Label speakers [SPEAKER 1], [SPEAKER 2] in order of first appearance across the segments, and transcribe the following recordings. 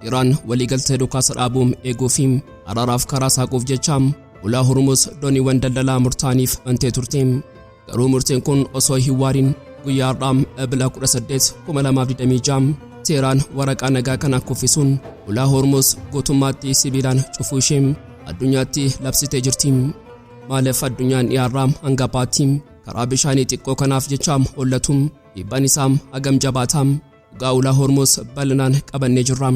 [SPEAKER 1] Iraan waliigaltee dhukaasa dhaabuu eeguu fi araaraaf karaa saaquuf jecha ulaa Hormuz dooniiwwan daldalaa murtaa'aniif bantee turte. Garuu murteen kun osoo hin waariin guyyaa har'aa Ebla 18 2026 Teheraan waraqaa nagaa kana kuffisuun ulaa Hormuz guutummaatti sibiilaan cufuu ishee addunyaatti labsitee jirti. Maaliif addunyaan dhiyaarraa hanga baatti karaa bishaanii xiqqoo kanaaf jecha hollatu? Dhiibbaan isaa hagam jabaataa? Dhugaa ulaa Hormuz bal'inaan qabannee jirra.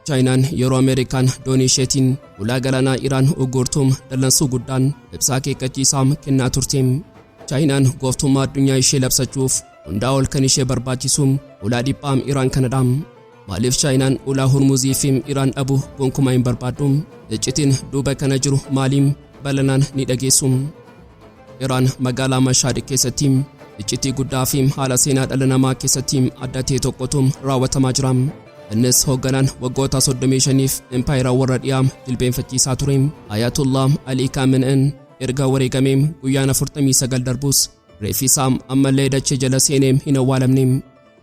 [SPEAKER 1] Chaayinaan yeroo Ameerikaan doonii isheetiin ulaa galaanaa Iraan uggurtuum dallansuu guddaan ibsaa akeekkachiisaa kennaa turte. Chaayinaan gooftummaa addunyaa ishee labsachuuf hundaa ol kan ishee barbaachisu ulaa dhiphaa Iraan kanadha. Maaliif Chaayinaan ulaa Hormuzii fi Iraan dhabu gonkumaa hin barbaaddu? Iccitiin duuba kana jiru maaliim? Bal'inaan ni dhageessu. Iraan magaalaa Mashaad keessatti iccitii guddaa fi haala seenaa dhala namaa keessatti adda ta'e tokkotu raawwatamaa jira. Innis hoogganaan waggoota 35f impaayera warra dhiyaa jilbeenfachiisaa ture, Ayatullah Ali Khamenei, erga wareegamee guyyaan 49 darbus reeffi isaa ammallee dachee jala seenee hin awwaalamne.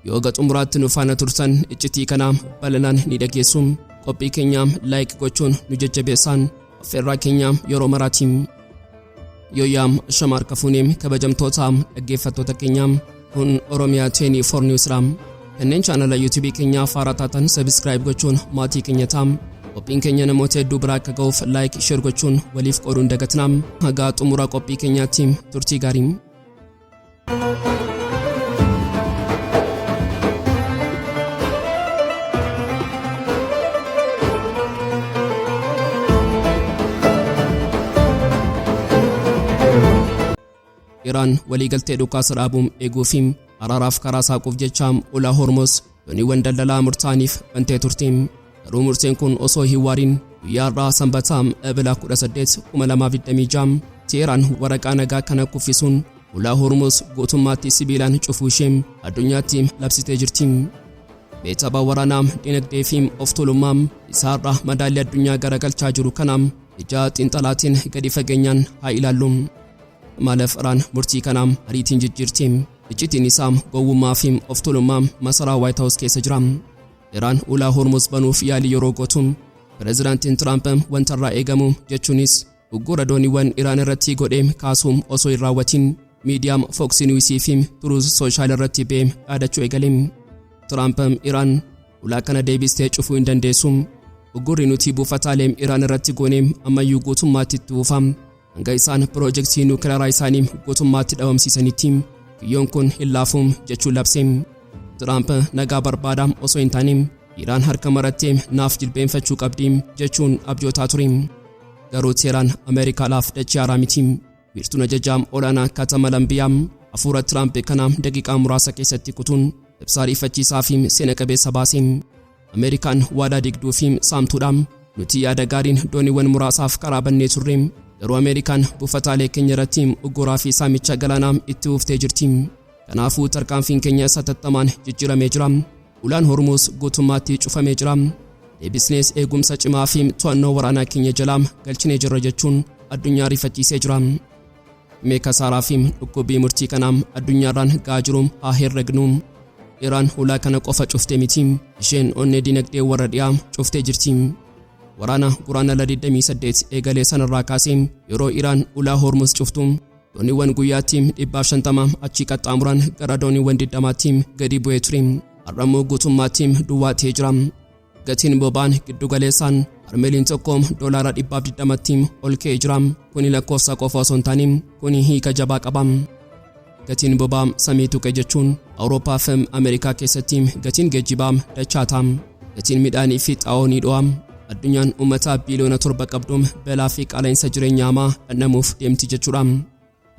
[SPEAKER 1] Yoo haga xumuraatti nu faana turtan iccitii kana bal'inaan ni dhageessu. Qophii keenya like gochuun nu jajjabeessaan affeerraa keenya yeroo maraati. Yooyyaam shama harka fuunee, kabajamtoota dhaggeeffattoota keenya, kun Oromiyaa 24 News dha. Kanneen chaanala YouTube keenyaa haaraa taatan subscribe gochuun maatii keenya ta'a. Qophiin keenya namoota hedduu biraa akka ga'uuf like, share gochuun waliif qooduun dagatinaa. Haga xumura qophii keenyaatti turtii gaarii. Iraan waliigaltee dhukaasa dhaabuu eeguu fi araaraaf karaa saaquuf jecha ulaa Hormuz dooniiwwan daldalaa murtaa'aniif bantee turte. Garuu murteen kun osoo hin waariin guyyaa har'aa Sanbataa Ebla 18 2026 Teheraan waraqaa nagaa kana kuffisuun ulaa Hormuz guutummaatti sibiilaan cufuu ishee addunyaatti labsitee jirti. Meetabaa waraanaa, dinagdee fi of tuulummaa isaa har'a madaalli addunyaa garagalchaa jiru kana ija xiinxalaatiin gadi fageenyaan haa ilaallu. Maaliif Iraan murtii kana ariitiin jijjiirti? Iccitiin isaa gowwummaa fi of tuulummaa masaraa White House keessa jira. Iraan ulaa Hormuz banuuf yaalii yeroo gootu Pireezidaantiin Tiraamp wanta irraa eegamu, jechuunis uggura dooniiwwan Iraan irratti godhee kaasuu osoo hin raawwatin, miidiyaa Fox News fi Truth Social irratti ba'ee dhaadachuu eegale. Tiraamp "Iraan ulaa kana deebistee cufuu hin dandeessu. Uggurri nuti buufataalee Iraan irratti goone ammayyuu guutummaatti itti fufa. Hanga isaan piroojeektii niwukilaraa isaanii guutummaatti dhabamsiisanitti kiyyoon kun hin laafu" jechuun labse. Tiraamp nagaa barbaada osoo hin taane Iraan harka marattee naaf jilbeenfachuu qabdi jechuun abjootaa ture. Garuu Teheraan Ameerikaadhaaf dachee haaraa miti. Wiirtuun ajajaa olaanaa Katama Lambiyaa hafuura Tiraamp kana daqiiqaa muraasa keessatti kutuun ibsa ariifachiisaa fi seena qabeessa baase. "Ameerikaan waadaa digduu fi saamtuudha. Nuti yaada gaariin dooniiwwan muraasaaf karaa bannee turre. Garuu Ameerikaan buufataalee keenya irratti ugguraa fi saamicha galaanaa itti fuftee jirti. Kanaafuu tarkaanfiin keenya satattamaan jijjiiramee jira. Ulaan Hormuuz guutummaatti cufamee jira. Deebisnees eegumsa cimaa fi to'annoo waraanaa keenya jalaa galchinee jirra" jechuun addunyaa rifachiisee jira. Mee kasaaraa fi dhukkubbii murtii kanaa addunyaarraan ga'aa jiru haa herregnu. Iraan ulaa kana qofa cuftee miti. Isheen onnee dinagdee warra dhiyaa cuftee jirti. Waraana Guraandhala 28 eegalee sanarraa kaasee yeroo Iraan ulaa Hormuz cuftu dooniiwwan guyyaatti 150 achii qaxxaamuran gara dooniiwwan 20tti gadi bu'ee ture. Har'ammoo guutummaatti duwwaa ta'ee jira. Gatiin boba'aan giddu galeessaan barmeeliin tokko $120tti ol ka'ee jira. Kuni lakkoofsa qofa osoo hin taane kuni hiika jabaa qaba. Gatiin boba'aa samii tuqe jechuun Awurooppaa fi Ameerikaa keessatti gatiin geejjibaa dachaa ta'a. Gatiin midhaanii fi xaa'oo ni dho'a. Addunyaan uummata biiliyoona 7 qabdu balaa fi qaala'insa jireenyaa hamaa dhandhamuuf deemti jechuudha.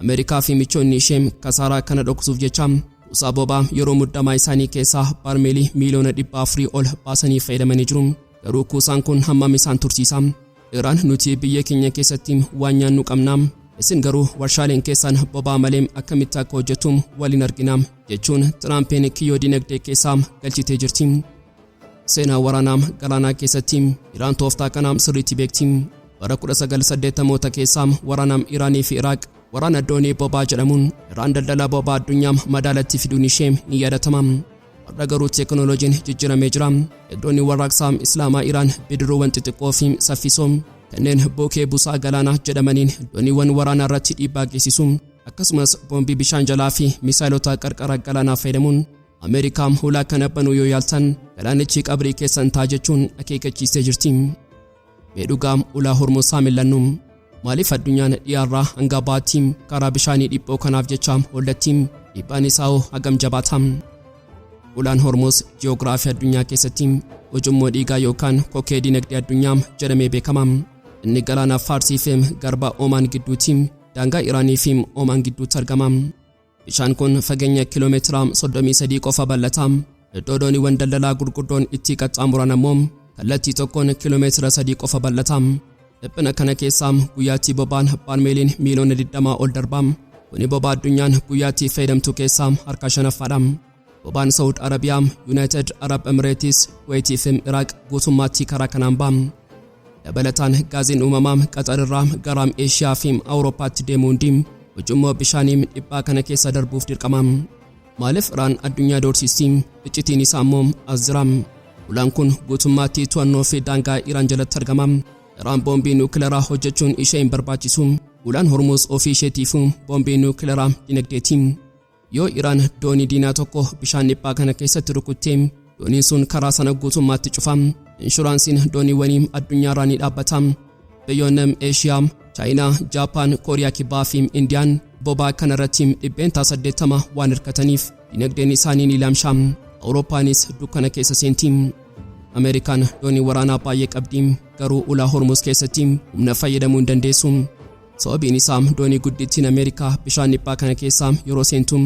[SPEAKER 1] Ameerikaa fi michoonni ishee kasaaraa kana dhoksuuf jecha kuusaa boba'aa yeroo muddamaa isaanii keessaa baarmeelii miiliyoona 400 ol baasanii fayyadamanii jiru. Garuu kuusaan kun hammam isaan tursiisa? Iraan "Nuti biyya keenya keessatti waan nyaannu qabna. Isin garuu warshaaleen keessan boba'aa malee akkamitti akka hojjetu waliin argina" jechuun Tiraampiin kiyyoo dinagdee keessaa galchitee jirti. Seenaa waraanaa galaanaa keessatti Iraan tooftaa kana sirriitti beekti. Bara 1980moota keessaa waraana Iraanii fi Iraaq, waraana doonii boba'aa jedhamuun, Iraan daldala boba'aa addunyaa madaalatti fiduun ishee ni yaadatama. Har'a garuu teekinooloojiin jijjiiramee jira. Eegdonni warraaqsaa Islaamaa Iraan bidiruuwwan xixiqqoo fi saffisoo kanneen bookee busaa galaanaa jedhamaniin dooniiwwan waraanaa irratti dhiibbaa geessisu. Akkasumas boombii bishaan jalaa fi misaayilota qarqara galaanaa fayyadamuun Ameerikaan hulaa kana banuu yoo yaaltan galaanichi qabrii keessan ta'a jechuun akeekkachiistee jirti. Mee dhugaa ulaa Hormuz haa mil'annu. Maaliif addunyaan dhiyaarraa hanga baatti karaa bishaanii dhiphoo kanaaf jecha hollatti? Dhiibbaan isaa hoo hagam jabaata? Ulaan Hormuz ji'oogiraafii addunyaa keessatti ujummoo dhiigaa yookaan kokee dinagdee addunyaa jedhamee beekama. Inni galaana Faarsii fi garba Oomaan gidduutti, daangaa Iraanii fi Oomaan gidduutti argama. Bishaan kun fageenya kiiloomeetira 33 qofa bal'ata. Iddoo dooniiwwan daldalaa gurguddoon itti qaxxaamuran ammoo kallattii tokkoon kiiloomeetira 3 qofa bal'ata. Dhiphina kana keessaa guyyaatti boba'aan baarmeeliin miiliyoona 20 ol darba. Kuni boba'aa addunyaan guyyaatti fayyadamtu keessaa harka shanaffaadha. Boba'aan Saawud Arabiyaa, Yuunaayitid Arab Emireetis, Kuweetii fi Iraaq guutummaatti karaa kanaan ba'a. Dabalataan gaaziin uumamaa Qaxar irraa gara Eeshiyaa fi Awurooppaatti deemu hundi ujummoo bishaanii dhiphaa kana keessa darbuuf dirqama. Maaliif Iraan addunyaa doorsisti? Iccitiin isaa immoo as jira. Ulaan kun guutummaatti to'annoo fi daangaa Iraan jalatti argama. Iraan boombii nuukilaraa hojjechuun ishee hin barbaachisu. Ulaan Hormuz ofii isheetiifuu boombii nuukilaraa dinagdeeti. Yoo Iraan doonii diinaa tokko bishaan dhiphaa kana keessatti rukutte, dooniin sun karaa sana guutummaatti cufa. Inshuraansiin dooniiwwanii addunyaarraa ni dhaabbata. Biyyoonni Eeshiyaa, Chaayinaa, Jaappaan, Kooriyaa Kibbaa fi Indiyaan boba'aa kanarratti 80% waan hirkataniif dinagdeen isaanii ni laamsha. Awurooppaanis dukkana keessa seenti. Ameerikaan doonii waraanaa baay'ee qabdi, garuu ulaa Hormuz keessatti humna fayyadamuu hin dandeessu. Sababiin isaa doonii guddittiin Ameerikaa bishaan dhiphaa kana keessa yeroo seentu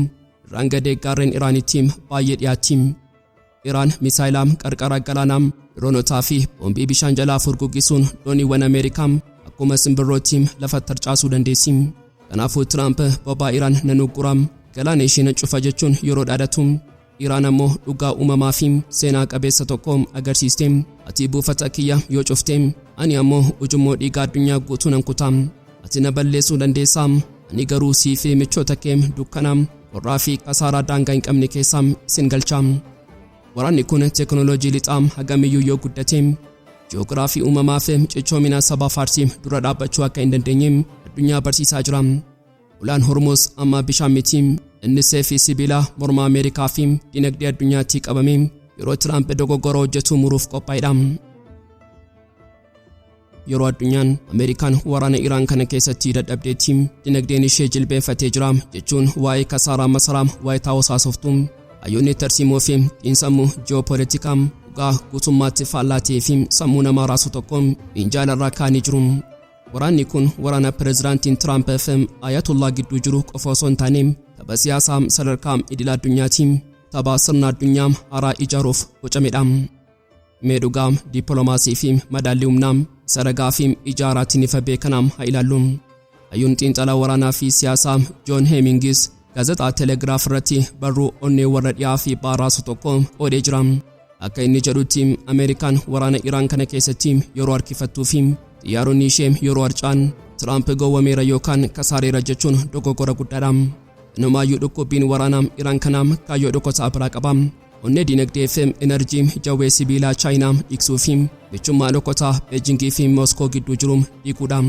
[SPEAKER 1] irraan gadee gaarreen Iraanitti baay'ee dhiyaatti. Iraan misaayilaa qarqara galaanaa, diroonotaa fi boombii bishaan jalaa furguggisuun dooniiwwan Ameerikaa akkuma simbirrootti lafa tarcaasuu dandeessi. Kanaafuu Tiraamp boba'aa Iraan nan uggura, galaana ishee nan cufa jechuun yeroo dhaadatu, Iraan ammoo dhugaa uumamaa fi seenaa qabeessa tokko agarsiiste. Ati buufata kiyya yoo cufte, ani ammoo ujummoo dhiigaa addunyaa guutuu nan kuta. Ati na balleessuu dandeessa, ani garuu sii fi michoota kee dukkana, qorraa fi kasaaraa daangaa hin qabne keessa isin galcha. Waraanni kun teekinooloojii lixaa hagamiyyuu yoo guddate, ji'oogiraafii uumamaa fi cichoomina saba Faarsii dura dhaabbachuu akka hin dandeenye addunyaa barsiisaa jira. Ulaan Hormuz amma bishaan miti, inni seefii sibiilaa morma Ameerikaa fi dinagdee addunyaatti qabame yeroo Tiraamp dogoggora hojjetu muruuf qophaa'edha. Yeroo addunyaan Ameerikaan waraana Iraan kana keessatti dadhabdeetti, dinagdeen ishee jilbeenfatee jira jechuun waa'ee kasaaraa masaraa Waayit Haawus haasoftu, hayyoonni tarsiimoo fi xiinsammuu ji'oopoolitikaa dhugaa guutummaatti faallaa ta'ee fi sammuu namaa raasu tokko minjaala irraa kaa'anii jiru. Waraanni kun waraana pireezidaantiin Tiraamp fi Ayatollah gidduu jiru qofa osoo hin taane tapha siyaasaa sadarkaa idil addunyaati, tapha sirna addunyaa haaraa ijaaruuf bocamedha. Mee dhugaa dippiloomaasii fi madaallii humnaa isa ragaa fi ijaaraatiin ifa beekanaa haa ilaallu. Hayyuun xiinxalaa waraanaa fi siyaasaa Joon Heemingis gaazexaa Telegiraaf irratti barruu onnee warra dhiyaa fi baaraasu tokko qoodee jira. Akka inni jedhutti, Ameerikaan waraana Iraan kana keessatti yeroo harkifattuu fi xiyyaaronni ishee yeroo harca'an, Tiraamp gowwameera yookaan kasaareera jechuun dogoggora guddaadha. Inumaayyuu dhukkubbiin waraanaa Iraan kanaa kaayyoo dhokotaa biraa qaba. Onnee dinagdee fi enerjii jawwee sibiilaa Chaayinaa dhiiksuu fi michummaa dhokotaa Beejingii fi Mooskoo gidduu jiru diiguudha.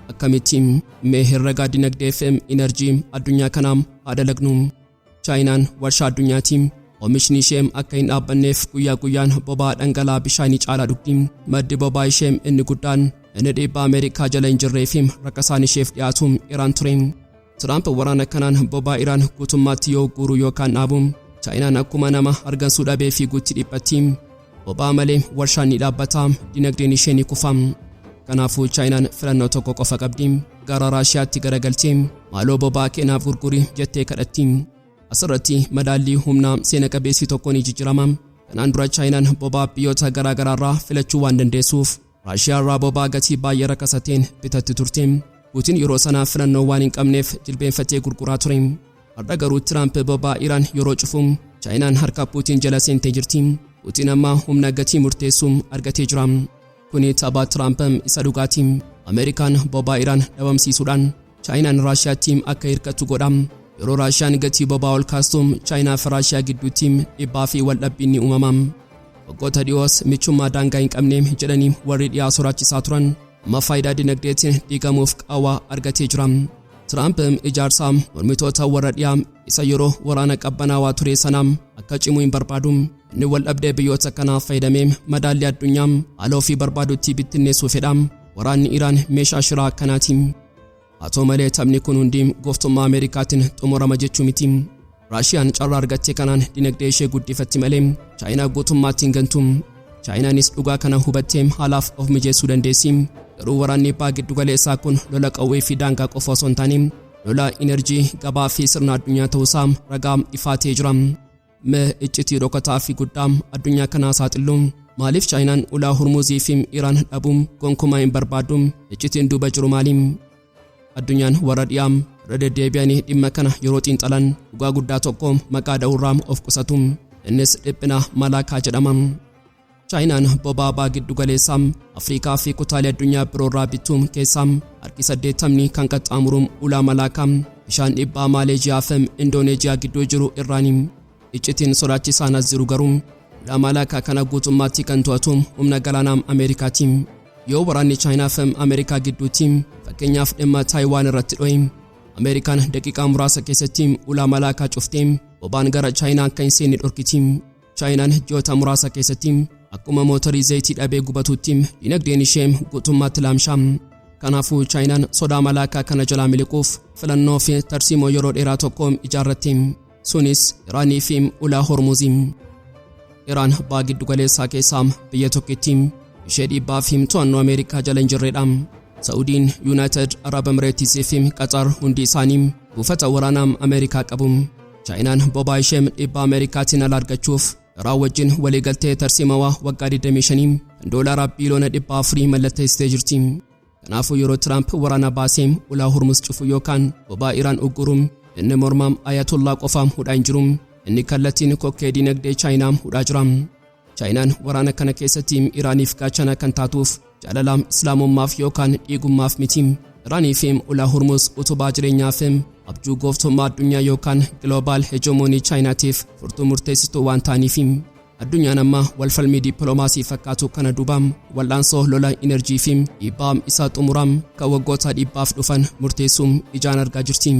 [SPEAKER 1] Akkamitti? Mee herregaa dinagdee fi enerjii addunyaa kanaa haa dalagnu. Chaayinaan warshaa addunyaati. Oomishni ishee akka hin dhaabbanneef guyyaa guyyaan boba'aa dhangala'aa bishaanii caalaa dhugdi. Maddi boba'aa ishee inni guddaan, inni dhiibbaa Ameerikaa jala hin jirree fi rakkasaan isheef dhiyaatu, Iraan ture. Tiraamp waraana kanaan boba'aa Iraan guutummaatti yoo guuru yookaan dhaabu, Chaayinaan akkuma nama hargansuu dhabee fiiguutti dhiphatti. Boba'aa malee warshaan ni dhaabbata, dinagdeen ishee ni kufa. Kanaafuu Chaayinaan filannoo tokko qofa qabdi. Gara Raashiyaatti garagaltee "Maaloo boba'aa keenaaf gurguri" jettee kadhatti. Asirratti madaallii humnaa seena qabeessi tokko ni jijjiirama. Kanaan dura Chaayinaan boba'aa biyyoota garaa garaarraa filachuu waan dandeessuuf Raashiyaa irraa boba'aa gatii baay'ee rakasateen bitatti turte. Puutiin yeroo sanaa filannoo waan hin qabneef jilbeenfatee gurguraa ture. Har'a garuu Tiraamp boba'aa Iraan yeroo cufu, Chaayinaan harka Puutiin jala seentee jirti. Puutiin amma humna gatii murteessu argatee jira. Kuni tapha Tiraamp isa dhugaati. Ameerikaan boba'aa Iraan dhabamsiisuudhaan Chaayinaan Raashiyaatti akka hirkattu godha. Yeroo Raashiyaan gatii boba'aa ol kaastu Chaayinaa fi Raashiyaa gidduutti dhiibbaa fi waldhabbiin ni uumama. Waggoota dhiyoos michummaa daangaa hin qabne jedhanii warri dhiyaa sodaachisaa turan amma faayidaa dinagdeetiin diigamuuf qaawwaa argatee jira. Tiraamp ijaarsa mormitoota warra dhiyaa isa yeroo waraana qabbanaawaa ture sanaa akka cimu hin barbaadu. Inni waldhabdee biyyoota kanaa fayyadamee madaallii addunyaa haala ofii barbaadutti bittinneessuu fedha. Waraanni Iraan meeshaa shiraa akkanaati. Haa ta'u malee taphni kun hundi gooftummaa Ameerikaatiin xumurama jechuu miti. Raashiyaan carraa argattee kanaan dinagdee ishee guddifatti malee Chaayinaa guutummaatti hin gantu. Chaayinaanis dhugaa kana hubattee haalaaf of mijeessuu dandeessi. Garuu waraanni baha giddugaleessaa kun lola qawwee fi daangaa qofa osoo hin taane lola inerjii gabaa fi sirna addunyaa ta'uusaa ragaa ifaa ta'ee jira. Mee iccitii dhokataa fi guddaa addunyaa kanaa saaxilu. Maaliif Chaayinaan ulaa Hormuzii fi Iraan dhabuu gonkumaa hin barbaaddu? Iccitiin duuba jiru maali? Addunyaan warra dhiyaa irra deddeebi'anii dhimma kana yeroo xiinxalan dhugaa guddaa tokko maqaa dha'urraa of qusatu. Innis dhiphina Malaakaa jedhama. Chaayinaan boba'aa baha giddugaleessaa Afrikaa fi kutaalee addunyaa biroorraa bittuu keessaa harki 80 kan qaxxaamuru ulaa Malaakaa bishaan dhiibbaa Maaleeziyaa fi Indooneeziyaa gidduu jiru irraani. Iccitiin sodaachisaan as jiru garuu ulaa Malaakaa kana guutummaatti kan to'atu humna galaanaa Ameerikaati. Yoo waraanni Chaayinaa fi Ameerikaa gidduutti fakkeenyaaf dhimma Taayiwaan irratti dho'e, Ameerikaan daqiiqaa muraasa keessatti ulaa Malaakaa cuftee boba'aan gara Chaayinaa akka hin seenne dhorkiti. Chaayinaan ji'oota muraasa keessatti akkuma mootorii zayitii dhabee gubatutti dinagdeen ishee guutummaatti laamsha. Kanaafuu Chaayinaan sodaa Malaakaa kana jalaa miliquuf filannoo fi tarsiimoo yeroo dheeraa tokko ijaarratti. Sunis Iraanii fi ulaa Hormuzii. Iraan baha giddugaleessaa keessaa biyya tokkitti ishee dhiibbaa fi to'annoo Ameerikaa jala hin jirredha. Saa'udiin, Yuunaayitid Arab Emireetisii fi Qaxar hundi isaanii buufata waraanaa Ameerikaa qabu. Chaayinaan boba'aa ishee dhiibbaa Ameerikaatiin ala argachuuf Iraan wajjin waliigaltee tarsiimawaa waggaa 25 kan doolaara biiliyoona 400 mallatteessitee jirti. Kanaafuu yeroo Tiraamp waraana baasee ulaa Hormuz cufu yookaan boba'aa Iraan ugguru, inni mormaa Ayatollaa qofa hudhaa hin jiru. Inni kallattiin kokkee dinagdee Chaayinaa hudhaa jira. Chaayinaan waraana kana keessatti Iraaniif gaachana kan taatuuf jaalala Islaamummaaf yookaan dhiigummaaf miti. Iraanii fi ulaa Hormuz utubaa jireenyaa fi abjuu gooftummaa addunyaa yookaan global hegemony Chaayinaatiif furtuu murteessituu waan ta'aniif. Addunyaan amma walfalmii dippiloomaasii fakkaatu kana duuba wal'aansoo lola inerjii fi dhiibbaa isaa xumuraa kan waggoota dhibbaaf dhufan murteessuu ijaan argaa jirti.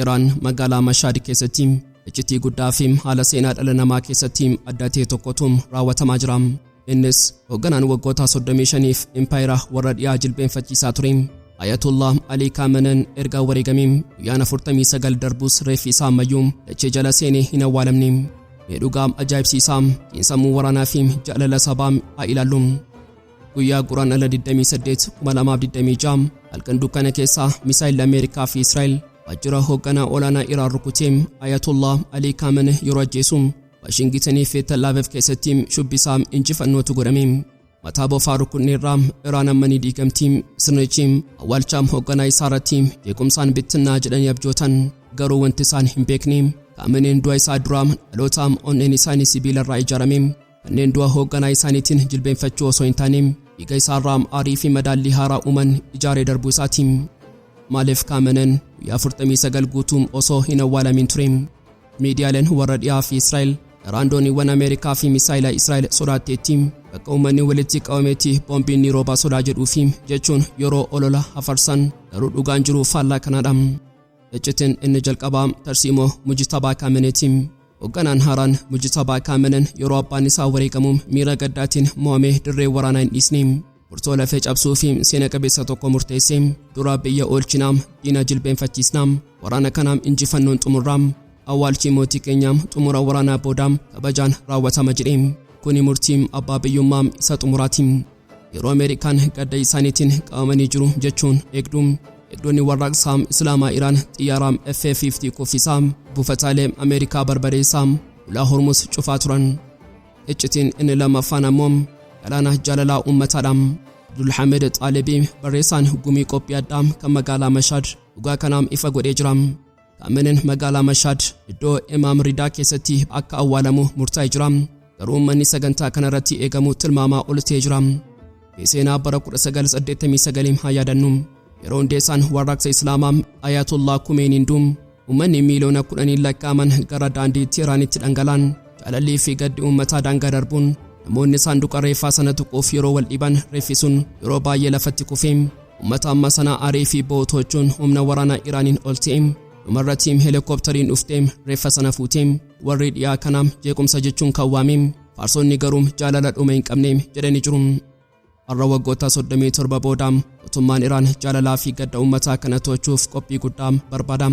[SPEAKER 1] Iraan magaalaa Mashaad keessatti iccitii guddaa fi haala seenaa dhala namaa keessatti adda ta'e tokkotu raawwatamaa jira. Innis hoogganaan waggoota 35f impaayera warra dhiyaa jilbeenfachiisaa ture. Ayatollah Ali Khamenei erga wareegamee guyyaan 49 darbus reeffi isaa ammayyuu dachee jala seenee hin awwaalamne. Mee dhugaa ajaa'ibsiisaa xiinsammuu waraanaa fi jaalala sabaa haa ilaallu. Guyyaa Guraandhala 28 2026 halkan dukkana keessaa misaayilli Ameerikaa fi Israa'el waajjira hoogganaa olaanaa Iraan rukutee Ayatollah Ali Khamenei yeroo ajjeesu Waashingitenii fi Tel Aviv keessatti shubbisaa injifannootu godhame. Mataa bofaa rukunneerraa, Iraan amma ni diigamti, sirnichi awwaalcha hoogganaa isaa irratti jeequmsaan bittinnaa jedhanii abjootan. Garuu wanti isaan hin beekne, Khameneiin du'a isaa duraa dhaloota onneen isaanii sibiilarraa ijaarame kanneen du'a hoogganaa isaaniitiin jilbeenfachuu osoo hin taane dhiiga isaarraa aarii fi madaallii haaraa uuman ijaaree darbuu isaati. Maaliif Khameneiin guyyaa 49 guutuu osoo hin awwaalamin ture? Miidiyaaleen warra dhiyaa fi Israa'el Iraan dooniiwwan Ameerikaa fi misaayila Israa'el sodaatteetti, bakka uummanni walitti qabametti boombiin ni rooba sodaa jedhuu fi jechuun yeroo olola hafarsan, garuu dhugaan jiru faallaa kanaadha. Iccitiin inni jalqabaa tarsiimoo Mujtabaa Khameneeti. Hoogganaan haaraan Mujtabaa Khameneen yeroo abbaan isaa wareegamu miira gaddaatiin mo'amee dirree waraanaa hin dhiisne. Murtoo lafee cabsuu fi seena qabeessa tokko murteesse. Dura biyya oolchinaa, diina jilbeenfachiisnaa, waraana kanaam injifannoon xumurraa, awwaalchi mootii keenyaa xumura waraanaa booda kabajaan raawwatama jedhe. Kuni murtii abbaa biyyummaa isa xumuraati. Yeroo Ameerikaan gadda isaaniitiin qabamanii jiru jechuun eegdu, eegdonni warraaqsaa Islaamaa Iraan xiyyaara F-50 kuffisaa, buufataalee Ameerikaa barbadeessaa, ulaa Hormuz cufaa turan. Iccitiin inni lammaffaan ammoo galaana jaalalaa uummataadha. Abdulhamid Xaalibii, barreessaan gumii qophii addaa kan magaalaa Mashaad, dhugaa kanaam ifa godhee jira. Khameneen magaalaa Mashaad iddoo Imaam Ridaa keessatti akka awwaalamu murtaa'ee jira. Garuu uummanni sagantaa kanarratti eegamu tilmaamaa ol ta'ee jira. Seenaa bara 1989 haa yaadannu. Yeroo hundeessaan warraaqsa Islaamaa Ayatollah Kumeeniin du'u uummanni miiliyoona 10 lakkaa'aman gara daandii Teeraanitti dhangala'an. Jaalallii fi gaddi uummataa daangaa darbuun namoonni saanduqa reeffaa sana tuquuf yeroo wal dhiban reeffi sun yeroo baay'ee lafatti kufee uummata amma sana aaree fi bo'oo to'achuun humna waraanaa Iraaniin ol ta'e. Dhumarratti heelikooptariin dhuftee reeffa sana fuutee warri dhiyaa kanaam jeequmsa jechuun kan waame, faarsonni garuu jaalala dhuma hin qabne jedhanii jiru. Har'a waggoota 37 booda mootummaan Iraan jaalalaa fi gadda uummataa kana to'achuuf qophii guddaa barbaada.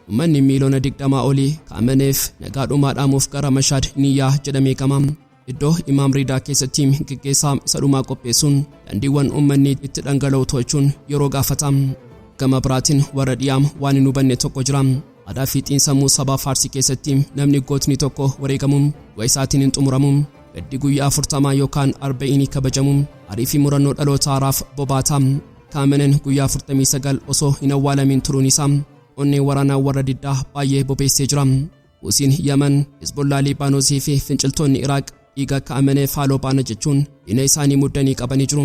[SPEAKER 1] Uummanni miiliyoona 20 olii kaamaneef nagaa dhumaa dhaamuuf gara Mashaad Niyyaa jedhamee gama. Iddoo Imaam Ridaa keessatti geggeessaa isa dhumaa qopheessuun daandiiwwan uummanni itti dhangala'u to'achuun yeroo gaafata. Gama biraatiin warra dhiyaa waan hin hubanne tokko jira. Aadaa fi xiinsammuu sabaa Faarsii keessatti namni gootni tokko wareegamuun du'a isaatiin hin xumuramu. Gaddi guyyaa 40 yookaan 40 kabajamu aarii fi murannoo dhaloota haaraaf bobaata. Kaamenen guyyaa 49 osoo hin awwaalamin turuun isaa onnee waraanaa warra diddaa baay'ee bobeessee jira. Huusiin Yaman, Hizbollaa Liibaanosii fi finciltoonni Iraaq dhiiga Kaameneef haaloo baana jechuun diina isaanii muddanii qabanii jiru.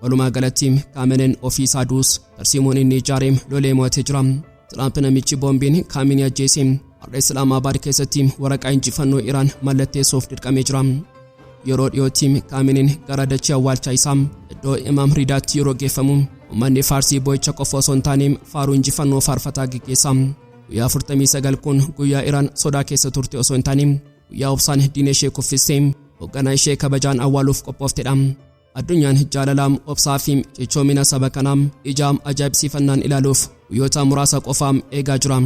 [SPEAKER 1] Walumaa galatti Kaamenen ofii isaa duus tarsiimoon inni ijaaree lolee mo'atee jira. Tiraamp namichi boombiin Kaaminii ajjeese har'a Islaamaabad keessatti waraqaa injifannoo Iraan mallatteessuuf dirqamee jira. Yeroo dhiyootti Kaaminiin gara dachee awwaalchaa isaa iddoo Imaam Ridaatti yeroo geeffamu uummanni Faarsii boo'icha qofa osoo hin taane faaruu injifannoo faarfataa geggeessa. Guyyaa 49 kun guyyaa Iraan sodaa keessa turte osoo hin taane guyyaa obsaan diina ishee kuffistee hoogganaa ishee kabajaan awwaaluuf qophooftedha. Addunyaan jaalalaam obsaa fi cichoomina saba kanaa ijaam ajaa'ibsiifannaan ilaaluuf guyyoota muraasa qofaam eegaa jira.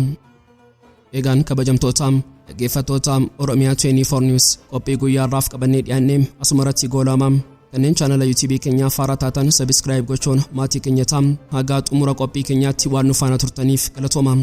[SPEAKER 1] Eegaan kabajamtoota dhaggeeffattoota Oromiyaa 24 News, qophii guyyaa har'aaf qabannee dhiyaannee asuma irratti goolama. Kanneen chaanala YouTube keenyaa faara taatan subscribe gochuun maatii keenya ta'a. Hagaa xumura qophii keenyaatti waan nu faana turtaniif galatooma.